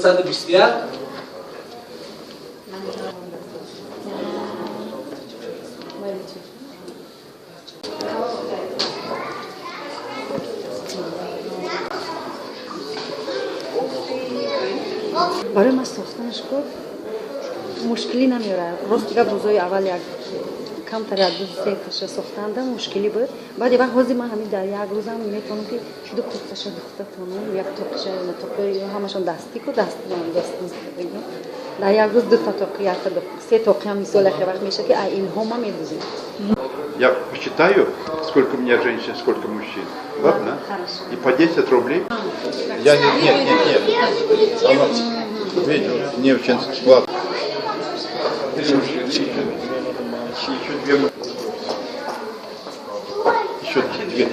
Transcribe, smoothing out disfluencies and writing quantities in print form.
221. Барои ман сохтанаш ку мушкилӣ намеорад. Рости гап, рӯзои аввал як камтар як ду се таша сохтанда мушкилӣ буд. Баъди вақт ҳозир ман ҳамин дар як рӯзам метавонам, ки ду курташа духта тонам, як тоқиша, тоқи ҳамашон дастӣ ку, даст дар як рӯз дута тоқи, якта, се тоқиам мисол яхе вақт мешавад, ки ай илҳома медузем. Я посчитаю, сколько у меня женщин, сколько мужчин. Ладно? Хорошо. И по 10 рублей. Я не, нет, нет, нет. Оно, видите, не очень склад. Три мужчины, еще две. Еще две.